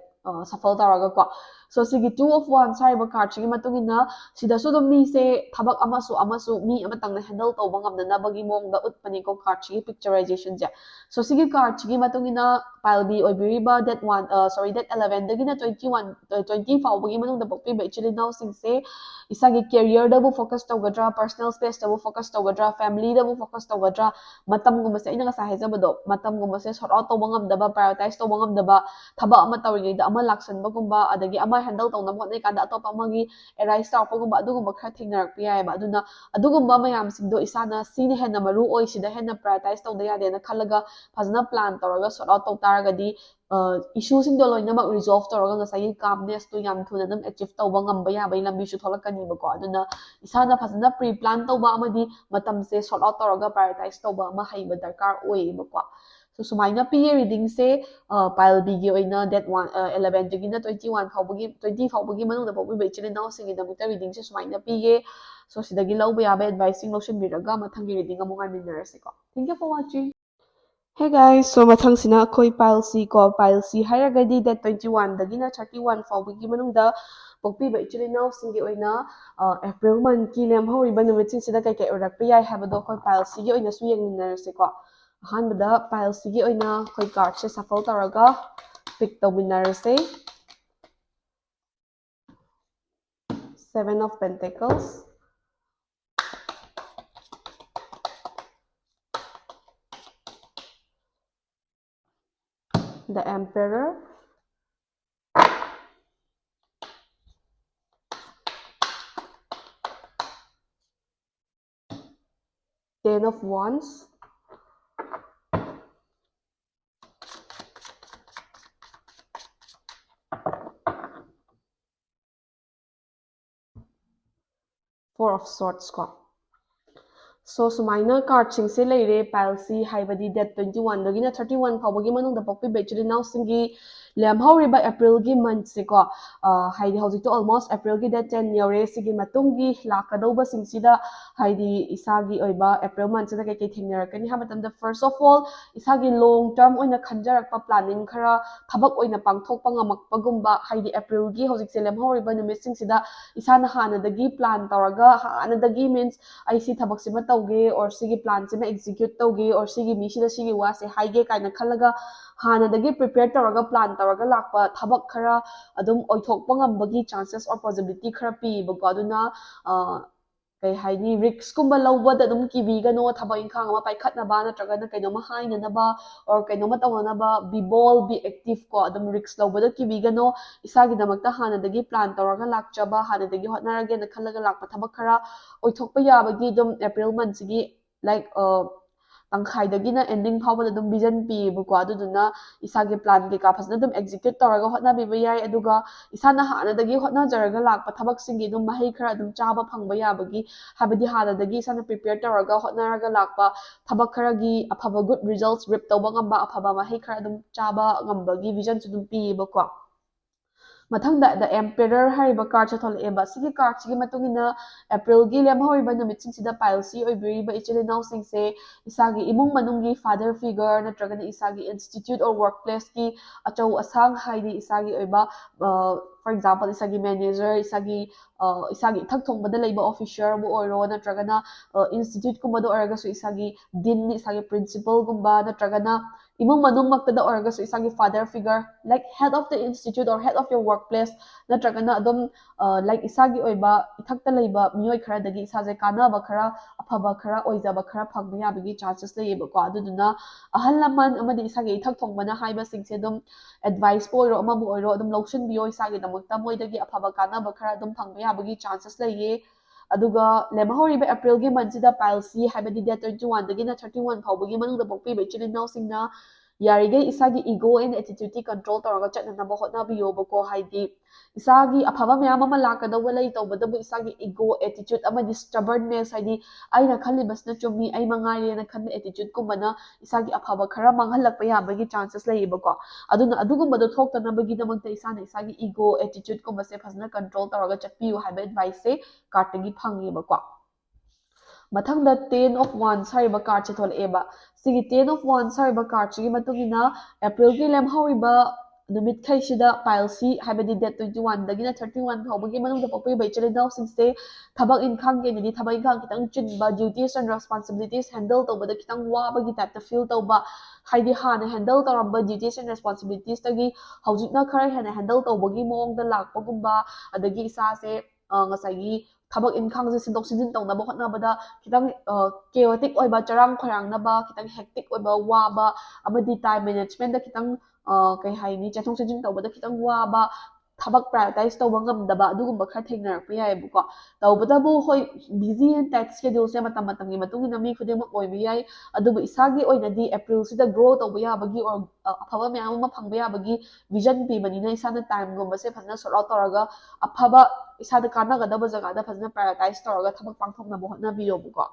shuffle ꯇꯧꯔꯒꯀꯣ꯫ So ꯁꯤꯒꯤ Two of Wands ꯍꯥꯏꯔꯤꯕ cardꯁꯤꯒꯤ ꯃꯇꯨꯡ ꯏꯟꯅ, ꯁꯤꯗꯁꯨ ꯑꯗꯨꯝ ꯃꯤꯁꯦ ꯊꯕꯛ ꯑꯃꯁꯨ ꯑꯃꯁꯨ ꯃꯤ ꯑꯃꯇꯪꯅ handle ꯇꯧꯕ ꯉꯝꯅꯅꯕꯒꯤ ꯃꯑꯣꯡꯗ ꯎꯠꯄꯅꯤꯀꯣ cardꯁꯤꯒꯤ picturizationꯁꯦ꯫ So ꯁꯤꯒꯤ cardꯁꯤꯒꯤ ꯃꯇꯨꯡ ꯏꯟꯅ pile B ꯑꯣꯏꯕꯤꯔꯤꯕ date one, sorry, date elevenꯗꯒꯤꯅ twenty one, twenty ꯐꯥꯎꯕꯒꯤ ꯃꯅꯨꯡꯗ ꯄꯣꯛꯄꯤꯕ ꯏꯆꯤꯜ ꯏꯅꯥꯎꯁꯤꯡꯁꯦ ꯏꯁꯥꯒꯤ careerꯗꯕꯨ focus ꯇꯧꯒꯗ꯭ꯔꯥ, personal spaceꯇꯕꯨ focus ꯇꯧꯒꯗ꯭ꯔꯥ, familyꯗꯕꯨ focus ꯇꯧꯒꯗ꯭ꯔꯥ, ꯃꯇꯝꯒꯨꯝꯕꯁꯦ, ꯑꯩꯅ ꯉꯁꯥꯏ ꯍꯥꯏꯖꯕꯗꯣ, ꯃꯇꯝꯒꯨꯝꯕꯁꯦ sort out ꯇꯧꯕ ꯉꯝꯗꯕ, prioritize ꯇꯧꯕ ꯉꯝꯗꯕ, ꯊꯕꯛ ꯑꯃ ꯇꯧꯔꯤꯉꯩꯗ ꯑꯃ ꯂꯥꯛꯁꯟꯕꯒꯨꯝꯕ, ꯑꯗꯒꯤ ꯑꯃ handle ꯇꯧꯅꯕ ꯍꯣꯠꯅꯔꯤꯀꯥꯟꯗ ꯑꯇꯣꯞꯄ ꯑꯃꯒꯤ arise ꯇꯧꯔꯛꯄꯒꯨꯝꯕ, ꯑꯗꯨꯒꯨꯝꯕ ꯈꯔ ꯊꯦꯡꯅꯔꯛꯄ ꯌꯥꯏꯑꯕ꯫ ꯑꯗꯨꯅ ꯑꯗꯨꯒꯨꯝꯕ ꯃꯌꯥꯝꯁꯤꯡꯗꯣ ꯏꯁꯥꯅ ꯁꯤꯅ ꯍꯦꯟꯅ ꯃꯔꯨ ꯑꯣꯏ, ꯁꯤꯗ ꯍꯦꯟꯅ prioritize ꯇꯧꯗ ꯌꯥꯗꯦꯅ ꯈꯜꯂꯒ ꯐꯖꯅ plan ꯇꯧꯔꯒ sort out ꯇꯧ ꯇꯥꯔꯒꯗꯤ, issueꯁꯤꯡꯗꯣ ꯂꯣꯏꯅꯃꯛ resolve ꯇꯧꯔꯒ ꯉꯁꯥꯏꯒꯤ calmnessꯇꯣ ꯌꯥꯝ ꯊꯨꯅ ꯑꯗꯨꯝ achieve ꯇꯧꯕ ꯉꯝꯕ ꯌꯥꯕꯒꯤ ꯂꯝꯕꯤꯁꯨ ꯊꯣꯛꯂꯛꯀꯅꯤꯕꯀꯣ꯫ ꯑꯗꯨꯅ ꯏꯁꯥꯅ ꯐꯖꯅ pre plan ꯇꯧꯕ ꯑꯃꯗꯤ ꯃꯇꯝꯁꯦ sort out ꯇꯧꯔꯒ prioritize ꯇꯧꯕ ꯑꯃ ꯍꯩꯕ ꯗꯔꯀꯥꯔ ꯑꯣꯏꯌꯦꯕꯀꯣ꯫ So ꯁꯨꯃꯥꯏꯅ ꯄꯤꯌꯦ readingꯁꯦ, pile Bꯒꯤ ꯑꯣꯏꯅ date one, elevenꯗꯒꯤꯅ twenty one ꯐꯥꯎꯕꯒꯤ, twenty ꯐꯥꯎꯕꯒꯤ ꯃꯅꯨꯡꯗ ꯄꯣꯛꯄꯤꯕ ꯏꯆꯤꯜ ꯏꯅꯥꯎꯁꯤꯡꯒꯤꯗꯃꯛꯇ readingꯁꯦ ꯁꯨꯃꯥꯏꯅ ꯄꯤꯌꯦ꯫ So ꯁꯤꯗꯒꯤ ꯂꯧꯕ ꯌꯥꯕ adviceꯁꯤꯡ ꯂꯧꯁꯤꯟꯕꯤꯔꯒ ꯃꯊꯪꯒꯤ reading ꯑꯃꯨꯛ ꯉꯥꯏꯃꯤꯟꯅꯔꯁꯤꯀꯣ꯫ Thank you for watching. Hey guys, so ꯃꯊꯪꯁꯤꯅ ꯑꯩꯈꯣꯏ pile C ꯀꯣ, pile C ꯍꯥꯏꯔꯒꯗꯤ date twenty one ꯗꯒꯤꯅ thirty one ꯐꯥꯎꯕꯒꯤ ꯃꯅꯨꯡꯗ ꯄꯣꯛꯄꯤꯕ ꯏꯆꯤꯜ ꯏꯅꯥꯎꯁꯤꯡꯒꯤ ꯑꯣꯏꯅ, ꯑ, April month ꯀꯤ ꯂꯦꯝꯍꯧꯔꯤꯕ ꯅꯨꯃꯤꯠꯁꯤꯡꯁꯤꯗ ꯀꯩꯀꯩ ꯑꯣꯏꯔꯛꯄ ꯌꯥꯏ ꯍꯥꯏꯕꯗꯣ ꯑꯩꯈꯣꯏ pile C ꯒꯤ ꯑꯣꯏꯅꯁꯨ ꯌꯦꯡꯃꯤꯟꯅꯔꯁꯤꯀꯣ꯫ ꯑꯍꯥꯟꯕꯗ pile C ꯒꯤ ꯑꯣꯏꯅ ꯑꯩꯈꯣꯏ card ꯁꯦ shuffle ꯇꯧꯔꯒ pick ꯇꯧꯃꯤꯟꯅꯔꯁꯦ꯫ Seven of Pentacles, the Emperor, Ten of Wands, Four of Swords ꯀꯣ꯫ So ꯁꯨꯃꯥꯏꯅ card ꯁꯤꯡꯁꯦ ꯂꯩꯔꯦ, pile C ꯍꯥꯏꯕꯗꯤ date twenty one ꯗꯒꯤꯅ thirty one ꯐꯥꯎꯕꯒꯤ ꯃꯅꯨꯡꯗ ꯄꯣꯛꯄꯤꯕ ꯏꯆꯤꯜ ꯏꯅꯥꯎꯁꯤꯡꯒꯤ ꯂꯦꯝꯍꯧꯔꯤꯕ April ꯒꯤ month ꯁꯦꯀꯣ, ꯑ, ꯍꯥꯏꯗꯤ ꯍꯧꯖꯤꯛꯇꯤ almost April ꯒꯤ date ten ꯌꯧꯔꯦ꯫ ꯁꯤꯒꯤ ꯃꯇꯨꯡꯒꯤ ꯂꯥꯛꯀꯗꯧꯕꯁꯤꯡꯁꯤꯗ ꯍꯥꯏꯗꯤ ꯏꯁꯥꯒꯤ ꯑꯣꯏꯕ April month ꯁꯤꯗ ꯀꯩꯀꯩ ꯊꯦꯡꯅꯔꯛꯀꯅꯤ ꯍꯥꯏꯕ ꯃꯇꯝꯗ, first of all, ꯏꯁꯥꯒꯤ long term ꯑꯣꯏꯅ ꯈꯟꯖꯔꯛꯄ planning ꯈꯔ ꯊꯕꯛ ꯑꯣꯏꯅ ꯄꯥꯡꯊꯣꯛꯄ ꯉꯝꯃꯛꯄꯒꯨꯝꯕ, ꯍꯥꯏꯗꯤ April ꯒꯤ ꯍꯧꯖꯤꯛꯁꯦ ꯂꯦꯝꯍꯧꯔꯤꯕ ꯅꯨꯃꯤꯠꯁꯤꯡꯁꯤꯗ ꯏꯁꯥꯅ ꯍꯥꯟꯅꯗꯒꯤ plan ꯇꯧꯔꯒ, ꯍꯥꯟꯅꯗꯒꯤ means ꯑꯩ ꯁꯤ ꯊꯕꯛꯁꯤꯃ ꯇꯧꯒꯦ, or ꯁꯤꯒꯤ plan ꯁꯤꯃ execute ꯇꯧꯒꯦ, or ꯁꯤꯒꯤ ꯃꯤꯁꯤꯗ ꯁꯤꯒꯤ ꯋꯥꯁꯦ ꯍꯥꯏꯒꯦ ꯀꯥꯏꯅ ꯈꯜꯂꯒ ꯍꯥꯟꯅꯗꯒꯤ prepare ꯇꯧꯔꯒ plan ꯇꯧꯔꯒ ꯂꯥꯛꯄ ꯊꯕꯛ ꯈꯔ ꯑꯗꯨꯝ ꯑꯣꯏꯊꯣꯛꯄ ꯉꯝꯕꯒꯤ chances or possibility ꯈꯔ ꯄꯤꯌꯦꯕꯀꯣ꯫ ꯑꯗꯨꯅ, ꯑ, ꯀꯩ ꯍꯥꯏꯅꯤ, risk ꯀꯨꯝꯕ ꯂꯧꯕꯗ ꯑꯗꯨꯝ ꯀꯤꯕꯤꯒꯅꯣ꯫ ꯊꯕꯛ ꯏꯪꯈꯥꯡ ꯑꯃ ꯄꯥꯏꯈꯠꯅꯕ ꯅꯠꯇ꯭ꯔꯒꯅ ꯀꯩꯅꯣꯝꯃ ꯍꯥꯏꯅꯅꯕ or ꯀꯩꯅꯣꯝꯃ ꯇꯧꯅꯅꯕ be bold, be active ꯀꯣ꯫ ꯑꯗꯨꯝ risk ꯂꯧꯕꯗ ꯀꯤꯕꯤꯒꯅꯣ꯫ ꯏꯁꯥꯒꯤꯗꯃꯛꯇ ꯍꯥꯟꯅꯗꯒꯤ plan ꯇꯧꯔꯒ ꯂꯥꯛꯆꯕ, ꯍꯥꯟꯅꯗꯒꯤ ꯍꯣꯠꯅꯔꯒꯦꯅ ꯈꯜꯂꯒ ꯂꯥꯛꯄ ꯊꯕꯛ ꯈꯔ ꯑꯣꯏꯊꯣꯛꯄ ꯌꯥꯕꯒꯤ ꯑꯗꯨꯝ April month ꯁꯤꯒꯤ, like, ꯑ, ꯇꯪꯈꯥꯏꯗꯒꯤꯅ ending ꯐꯥꯎꯕꯗ ꯑꯗꯨꯝ vision ꯄꯤꯌꯦꯕꯀꯣ꯫ ꯑꯗꯨꯗꯨꯅ ꯏꯁꯥꯒꯤ plan ꯀꯩꯀꯥ ꯐꯖꯅ ꯑꯗꯨꯝ execute ꯇꯧꯔꯒ ꯍꯣꯠꯅꯕꯤꯕ ꯌꯥꯏ꯫ ꯑꯗꯨꯒ ꯏꯁꯥꯅ ꯍꯥꯟꯅꯗꯒꯤ ꯍꯣꯠꯅꯖꯔꯒ ꯂꯥꯛꯄ ꯊꯕꯛꯁꯤꯡꯒꯤ ꯑꯗꯨꯝ ꯃꯍꯩ ꯈꯔ ꯑꯗꯨꯝ ꯆꯥꯕ ꯐꯪꯕ ꯌꯥꯕꯒꯤ, ꯍꯥꯏꯕꯗꯤ ꯍꯥꯟꯅꯗꯒꯤ ꯏꯁꯥꯅ prepare ꯇꯧꯔꯒ ꯍꯣꯠꯅꯔꯒ ꯂꯥꯛꯄ ꯊꯕꯛ ꯈꯔꯒꯤ ꯑꯐꯕ good results reap ꯇꯧꯕ ꯉꯝꯕ, ꯑꯐꯕ ꯃꯍꯩ ꯈꯔ ꯑꯗꯨꯝ ꯆꯥꯕ ꯉꯝꯕꯒꯤ vision ꯁꯨ ꯑꯗꯨꯝ ꯄꯤꯌꯦꯕꯀꯣ꯫ ꯃꯊꯪꯗ The Emperor ꯍꯥꯏꯔꯤꯕ card ꯁꯦ ꯊꯣꯛꯂꯛꯑꯦꯕ꯫ ꯁꯤꯒꯤ card ꯁꯤꯒꯤ ꯃꯇꯨꯡ ꯏꯟꯅ April ꯒꯤ ꯂꯦꯝꯍꯧꯔꯤꯕ ꯅꯨꯃꯤꯠꯁꯤꯡꯁꯤꯗ ꯄꯥꯏꯜꯁꯤ ꯑꯣꯏꯕꯤꯔꯤꯕ ꯏꯆꯤꯜ ꯏꯅꯥꯎꯁꯤꯡꯁꯦ ꯏꯁꯥꯒꯤ ꯏꯃꯨꯡ ꯃꯅꯨꯡꯒꯤ father figure ꯅꯠꯇ꯭ꯔꯒꯅ ꯏꯁꯥꯒꯤ institute or work place ꯀꯤ ꯑꯆꯧ ꯑꯁꯥꯡ, ꯍꯥꯏꯗꯤ ꯏꯁꯥꯒꯤ ꯑꯣꯏꯕ, for example, ꯏꯁꯥꯒꯤ manager, ꯏꯁꯥꯒꯤ ꯏꯁꯥꯒꯤ ꯏꯊꯛ ꯊꯣꯡꯕꯗ ꯂꯩꯕ officer ꯕꯨ ꯑꯣꯏꯔꯣ, ꯅꯠꯇ꯭ꯔꯒꯅ institute ꯀꯨꯝꯕꯗ ꯑꯣꯏꯔꯒꯁꯨ ꯏꯁꯥꯒꯤ dean, ꯏꯁꯥꯒꯤ principal ꯒꯨꯝꯕ, ꯅꯠꯇ꯭ꯔꯒꯅ ꯏꯃꯨꯡ ꯃꯅꯨꯡꯃꯛꯇꯗ ꯑꯣꯏꯔꯒꯁꯨ ꯏꯁꯥꯒꯤ father figure, like head of the institute or head of your work place, ꯅꯠꯇ꯭ꯔꯒꯅ ꯑꯗꯨꯝ like ꯏꯁꯥꯒꯤ ꯑꯣꯏꯕ ꯏꯊꯛꯇ ꯂꯩꯕ ꯃꯤꯑꯣꯏ ꯈꯔꯗꯒꯤ ꯏꯁꯥꯁꯦ ꯀꯥꯟꯅꯕ ꯈꯔ, ꯑꯐꯕ ꯈꯔ, ꯑꯣꯏꯖꯕ ꯈꯔ ꯐꯪꯕ ꯌꯥꯕꯒꯤ chances ꯂꯩꯌꯦꯕꯀꯣ꯫ ꯑꯗꯨꯗꯨꯅ ꯑꯍꯜ ꯂꯃꯟ ꯑꯃꯗꯤ ꯏꯁꯥꯒꯤ ꯏꯊꯛ ꯊꯣꯡꯕꯅ ꯍꯥꯏꯕꯁꯤꯡꯁꯦ ꯑꯗꯨꯝ advice ꯄꯨ ꯑꯣꯏꯔꯣ, ꯑꯃꯕꯨ ꯑꯣꯏꯔꯣ, ꯑꯗꯨꯝ ꯂꯧꯁꯤꯟꯕꯤꯌꯣ꯫ ꯏꯁꯥꯒꯤꯗꯃꯛꯇ ꯃꯣꯏꯗꯒꯤ ꯑꯐꯕ ꯀꯥꯟꯅꯕ ꯈꯔ ꯑꯗꯨꯝ ꯐꯪꯕ ꯌꯥꯕꯒꯤ chances ꯂꯩꯌꯦ꯫ ꯑꯗꯨꯒ ꯂꯦꯝꯍꯧꯔꯤꯕ April ꯒꯤ month ꯁꯤꯗ ꯄꯥꯏꯜꯁꯤ, ꯍꯥꯏꯕꯗꯤ date twenty one ꯗꯒꯤꯅ thirty one ꯐꯥꯎꯕꯒꯤ ꯃꯅꯨꯡꯗ ꯄꯣꯛꯄꯤꯕ ꯏꯆꯤꯜ ꯏꯅꯥꯎꯁꯤꯡꯅ ꯌꯥꯔꯤꯈꯩ ꯏꯁꯥꯒꯤ ego and attitude T control ꯇꯧꯔꯒ ꯆꯠꯅꯅꯕ ꯍꯣꯠꯅꯕꯤꯌꯣꯕꯀꯣ꯫ ꯍꯥꯏꯗꯤ ꯏꯁꯥꯒꯤ ꯑꯐꯕ ꯃꯌꯥꯝ ꯑꯃ ꯂꯥꯛꯀꯗꯧꯕ ꯂꯩ, ꯇꯧꯕꯇꯕꯨ ꯏꯁꯥꯒꯤ ego, attitude ꯑꯃꯗꯤ stubbornness, ꯍꯥꯏꯗꯤ ꯑꯩꯅ ꯈꯜꯂꯤꯕꯁꯤꯅ ꯆꯨꯝꯃꯤ, ꯑꯩ ꯃꯉꯥꯏꯔꯦꯅ ꯈꯟꯕ attitude ꯀꯨꯝꯕꯅ ꯏꯁꯥꯒꯤ ꯑꯐꯕ ꯈꯔ ꯃꯥꯡꯍꯜꯂꯛꯄ ꯌꯥꯕꯒꯤ chances ꯂꯩꯌꯦꯕꯀꯣ꯫ ꯑꯗꯨꯅ ꯑꯗꯨꯒꯨꯝꯕꯗꯣ ꯊꯣꯛꯇꯅꯕꯒꯤꯗꯃꯛꯇ ꯏꯁꯥꯅ ꯏꯁꯥꯒꯤ ego, attitude ꯀꯨꯝꯕꯁꯦ ꯐꯖꯅ control ꯇꯧꯔꯒ ꯆꯠꯄꯤꯌꯨ ꯍꯥꯏꯕ advice ꯁꯦ card ꯇꯒꯤ ꯐꯪꯉꯦꯕꯀꯣ꯫ ꯃꯊꯪꯗ Ten of Wands ꯍꯥꯏꯔꯤꯕ card ꯁꯦ ꯊꯣꯛꯂꯛꯑꯦꯕ꯫ ꯁꯤꯒꯤ Ten of Wands ꯍꯥꯏꯔꯤꯕ card ꯁꯤꯒꯤ ꯃꯇꯨꯡ ꯏꯟꯅ April ꯒꯤ ꯂꯦꯝꯍꯧꯔꯤꯕ ꯅꯨꯃꯤꯠꯈꯩꯁꯤꯗ ꯄꯥꯏꯜꯁꯤ, ꯍꯥꯏꯕꯗꯤ date twenty one ꯗꯒꯤꯅ thirty one ꯐꯥꯎꯕꯒꯤ ꯃꯅꯨꯡꯗ ꯄꯣꯛꯄꯤꯕ ꯏꯆꯤꯜ ꯏꯅꯥꯎꯁꯤꯡꯁꯦ ꯊꯕꯛ ꯏꯪꯈꯥꯡꯒꯤ ꯑꯣꯏꯅꯗꯤ ꯊꯕꯛ ꯏꯪꯈꯥꯡ ꯈꯤꯇꯪ ꯆꯤꯟꯕ, duties and responsibilities handle ꯇꯧꯕꯗ ꯈꯤꯇꯪ ꯋꯥꯕꯒꯤ type ꯇ feel ꯇꯧꯕ, ꯍꯥꯏꯗꯤ ꯍꯥꯟꯅ handle ꯇꯧꯔꯝꯕ duties and responsibilities ꯇꯒꯤ ꯍꯧꯖꯤꯛꯅ ꯈꯔ ꯍꯦꯟꯅ handle ꯇꯧꯕꯒꯤ ꯃꯑꯣꯡꯗ ꯂꯥꯛꯄꯒꯨꯝꯕ, ꯑꯗꯒꯤ ꯏꯁꯥꯁꯦ ꯉꯁꯥꯏꯒꯤ ꯊꯕꯛ ꯏꯪꯈꯥꯡꯁꯦ ꯁꯤꯟꯗꯣꯛ ꯁꯤꯟꯖꯤꯟ ꯇꯧꯅꯕ ꯍꯣꯠꯅꯕꯗ ꯈꯤꯇꯪ chaotic ꯑꯣꯏꯕ, ꯆꯔꯥꯡ ꯈꯣꯏꯔꯥꯡꯅꯕ, ꯈꯤꯇꯪ hectic ꯑꯣꯏꯕ, ꯋꯥꯕ ꯑꯃꯗꯤ time management ꯇ ꯈꯤꯇꯪ ꯀꯩ ꯍꯥꯏꯅꯤ, ꯆꯦꯟꯊꯣꯛ ꯆꯦꯟꯁꯤꯟ ꯇꯧꯕꯗ ꯈꯤꯇꯪ ꯋꯥꯕ, ꯊꯕꯛ prioritize ꯇꯧꯕ ꯉꯝꯗꯕ, ꯑꯗꯨꯒꯨꯝꯕ ꯈꯔ ꯊꯦꯡꯅꯔꯛꯄ ꯌꯥꯏꯑꯕꯀꯣ꯫ ꯇꯧꯕꯇꯕꯨ ꯍꯣꯏ, busy and tight schedule ꯁꯦ ꯃꯇꯝ ꯃꯇꯝꯒꯤ ꯃꯇꯨꯡ ꯏꯟꯅ ꯃꯤ ꯈꯨꯗꯤꯡꯃꯛ ꯑꯣꯏꯕ ꯌꯥꯏ, ꯑꯗꯨꯕꯨ ꯏꯁꯥꯒꯤ ꯑꯣꯏꯅꯗꯤ April ꯁꯤꯗ grow ꯇꯧꯕ ꯌꯥꯕꯒꯤ or ꯑꯐꯕ ꯃꯌꯥꯝ ꯑꯃ ꯐꯪꯕ ꯌꯥꯕꯒꯤ vision ꯄꯤꯕꯅꯤꯅ ꯏꯁꯥꯅ time ꯒꯨꯝꯕꯁꯦ ꯐꯖꯅ sort out ꯇꯧꯔꯒ ꯑꯐꯕ ꯏꯁꯥꯗ ꯀꯥꯟꯅꯒꯗꯕ ꯖꯒꯥꯗ ꯐꯖꯅ prioritize ꯇꯧꯔꯒ ꯊꯕꯛ ꯄꯥꯡꯊꯣꯛꯅꯕ ꯍꯣꯠꯅꯕꯤꯌꯣꯕꯀꯣ꯫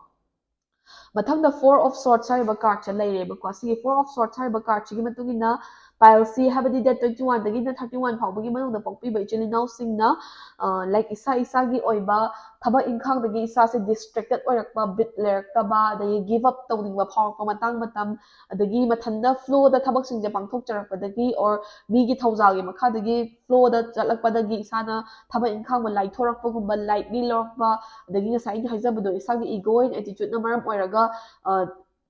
ꯃꯊꯪꯗ Four of Swords ꯍꯥꯏꯔꯤꯕ card ꯁꯦ ꯂꯩꯔꯦꯕꯀꯣ꯫ ꯁꯤꯒꯤ Four of Swords ꯍꯥꯏꯔꯤꯕ card ꯁꯤꯒꯤ ꯃꯇꯨꯡ ꯏꯟꯅ Pile C ꯍꯥꯏꯕꯗꯤ date twenty one ꯗꯒꯤꯅ thirty one ꯐꯥꯎꯕꯒꯤ ꯃꯅꯨꯡꯗ ꯄꯣꯛꯄꯤꯕ ꯏꯆꯤꯜ ꯏꯅꯥꯎꯁꯤꯡꯅ ꯂꯥꯏꯛ ꯏꯁꯥ ꯏꯁꯥꯒꯤ ꯑꯣꯏꯕ ꯊꯕꯛ ꯏꯪꯈꯥꯡꯗꯒꯤ ꯏꯁꯥꯁꯦ distracted ꯑꯣꯏꯔꯛꯄ, ꯕꯤꯠ ꯂꯩꯔꯛꯇꯕ, ꯑꯗꯒꯤ ꯒꯤꯞ ꯑꯞ ꯇꯧꯅꯤꯡꯕ ꯐꯥꯎꯔꯛꯄ ꯃꯇꯥꯡ ꯃꯇꯝ, ꯑꯗꯒꯤ ꯃꯊꯟꯇ ꯐ꯭ꯂꯣꯗ ꯊꯕꯛꯁꯤꯡꯁꯦ ꯄꯥꯡꯊꯣꯛꯆꯔꯛꯄꯗꯒꯤ ꯑꯣꯔ ꯃꯤꯒꯤ ꯊꯧꯖꯥꯜꯒꯤ ꯃꯈꯥꯗꯒꯤ ꯐ꯭ꯂꯣꯗ ꯆꯠꯂꯛꯄꯗꯒꯤ ꯏꯁꯥꯅ ꯊꯕꯛ ꯏꯪꯈꯥꯡꯕꯨ ꯂꯥꯏꯊꯣꯔꯛꯄꯒꯨꯝꯕ, ꯂꯥꯏꯠꯂꯤ ꯂꯧꯔꯛꯄ, ꯑꯗꯒꯤ ꯉꯁꯥꯏ ꯑꯩꯅ ꯍꯥꯏꯖꯕꯗꯣ ꯏꯁꯥꯒꯤ ꯏꯒꯣ ꯑꯦꯟ ꯑꯦꯇꯤꯇ꯭ꯌꯨꯠꯅ ꯃꯔꯝ ꯑꯣꯏꯔꯒ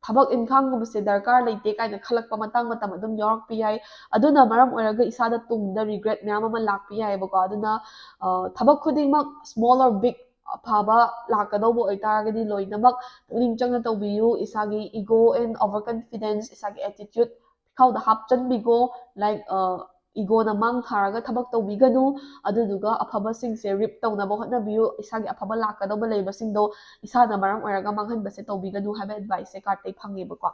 ꯊꯕꯛ ꯏꯪꯈꯥꯡꯒꯨꯝꯕꯁꯦ ꯗꯔꯀꯥꯔ ꯂꯩꯇꯦ ꯀꯥꯏꯅ ꯈꯜꯂꯛꯄ ꯃꯇꯥꯡ ꯃꯇꯝ ꯑꯗꯨꯝ ꯌꯥꯎꯔꯛꯄ ꯌꯥꯏ꯫ ꯑꯗꯨꯅ ꯃꯔꯝ ꯑꯣꯏꯔꯒ ꯏꯁꯥꯗ ꯇꯨꯡꯗ ꯔꯤꯒ꯭ꯔꯦꯠ ꯃꯌꯥꯝ ꯑꯃ ꯂꯥꯛꯄ ꯌꯥꯏꯑꯕꯀꯣ꯫ ꯑꯗꯨꯅ ꯊꯕꯛ ꯈꯨꯗꯤꯡꯃꯛ small or big ꯑꯐꯕ ꯂꯥꯛꯀꯗꯧꯕ ꯑꯣꯏꯇꯥꯔꯒꯗꯤ ꯂꯣꯏꯅꯃꯛ ꯄꯨꯛꯅꯤꯡ ꯆꯪꯅ ꯇꯧꯕꯤꯌꯨ꯫ ꯏꯁꯥꯒꯤ ꯏꯒꯣ ꯑꯦꯟ ꯑꯣꯚꯔ ꯀꯟꯐꯤꯗꯦꯟꯁ, ꯏꯁꯥꯒꯤ ꯑꯦꯇꯤꯇ꯭ꯌꯨꯠ ꯄꯤꯈꯥꯎꯗ ꯍꯥꯞꯆꯟꯕꯤꯒꯣ꯫ ꯂꯥꯏꯛ ꯏꯒꯣꯅ ꯃꯥꯡ ꯊꯥꯔꯒ ꯊꯕꯛ ꯇꯧꯕꯤꯒꯅꯨ꯫ ꯑꯗꯨꯗꯨꯒ ꯑꯐꯕꯁꯤꯡꯁꯦ ꯔꯤꯞ ꯇꯧꯅꯕ ꯍꯣꯠꯅꯕꯤꯌꯨ꯫ ꯏꯁꯥꯒꯤ ꯑꯐꯕ ꯂꯥꯛꯀꯗꯧꯕ ꯂꯩꯕꯁꯤꯡꯗꯣ ꯏꯁꯥꯅ ꯃꯔꯝ ꯑꯣꯏꯔꯒ ꯃꯥꯡꯍꯟꯕꯁꯦ ꯇꯧꯕꯤꯒꯅꯨ ꯍꯥꯏꯕ ꯑꯦꯗꯚꯥꯏꯁꯁꯦ ꯀꯥꯔꯠꯇꯩ ꯐꯪꯉꯦꯕꯀꯣ꯫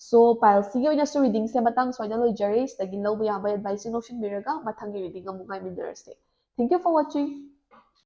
ꯁꯣ ꯄꯥꯏꯜꯁꯤꯒꯤ ꯑꯣꯏꯅꯁꯨ ꯔꯤꯗꯤꯡꯁꯦ ꯃꯇꯥꯡ ꯁ꯭ꯋꯥꯏꯗ ꯂꯣꯏꯖꯔꯦ꯫ ꯁꯤꯗꯒꯤ ꯂꯧꯕ ꯌꯥꯕ ꯑꯦꯗꯚꯥꯏꯁꯁꯤꯡ ꯂꯧꯁꯤꯟꯕꯤꯔꯒ ꯃꯊꯪꯒꯤ ꯔꯤꯗꯤꯡ ꯑꯃꯨꯛ ꯉꯥꯏꯃꯤꯟꯅꯔꯁꯦ꯫ Thank you for watching.